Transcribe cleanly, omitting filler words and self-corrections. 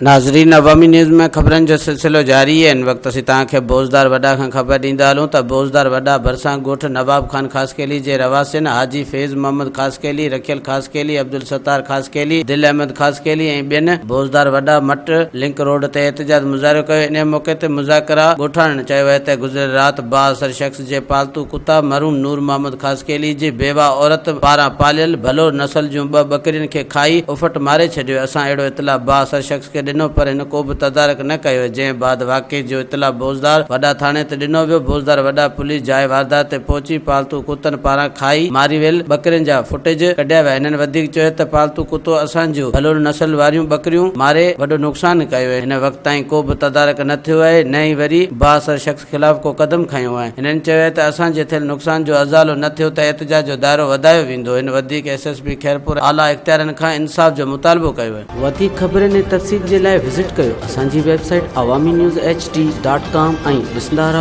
ناظرين عوامي نيوز ۾ خبرن جو سلسلو جاري آهي هن وقت اسين توهان کي بوزدار وڏا کان خبر ڏيندا هلون ته بوزدار وڏا ڀرسان ڳوٺ نواب خان خاصخيلي جي رهواسين حاجي فيض محمد خاصخيلي، رکيل خاصخيلي، عبدالستار خاصخيلي، دل احمد خاصخيلي ۽ ٻين بوزدار وڏا مٽ لنڪ روڊ تي احتجاج مظاهرو ڪيو انهي موقعي تي مذاڪرا ڳوٺاڻن چيو آهي ته گذريل رات بااثر شخص جي پالتو ڪتا مرحوم نور محمد خاصخيلي جي بيواهه عورت پاران پاليل ڀلوڙ نسل جون ٻه ٻڪرين کي کائي اڦٽ ماري ڇڏيو اسان اهڙو اطلاع بااثر شخص کي ڏنو پر هن ڪو به تدارڪ نه ڪيو جنهن بعد واقعي جو اطلاع بوزدار وڏا ٿاڻي تي ڏنو ويو بوزدار وڏا پوليس جاء واردات تي پهچي پالتو ڪتن پاران کائي ماري ويل ٻڪرين جا فوٽيج ڪڍيا ويا. هنن وڌيڪ چيو ته پالتو ڪتو اسان جون ڀلوڙ نسل واريون ٻڪريون ماري وڏو نقصان ڪيو آهي. هن وقت تائين ڪو به تدارڪ نه ٿيو آهي نه ئي وري بااثر شخص خلاف ڪو قدم کنيو آهي. هنن چيو آهي ته اسان جي ٿيل نقصان جو ازالو نه ٿيو ته احتجاج جو دائرو وڌايو ويندو. هن وڌيڪ ايس ايس پي خيرپور اعليٰ اختيارين کان انصاف جو مطالبو ڪيو آهي. وڌيڪ خبرن ۽ تفصيل جي لاء وزٽ ڪيو اسان جي website Awami news H D dot com ۽ ڏسندا رهو.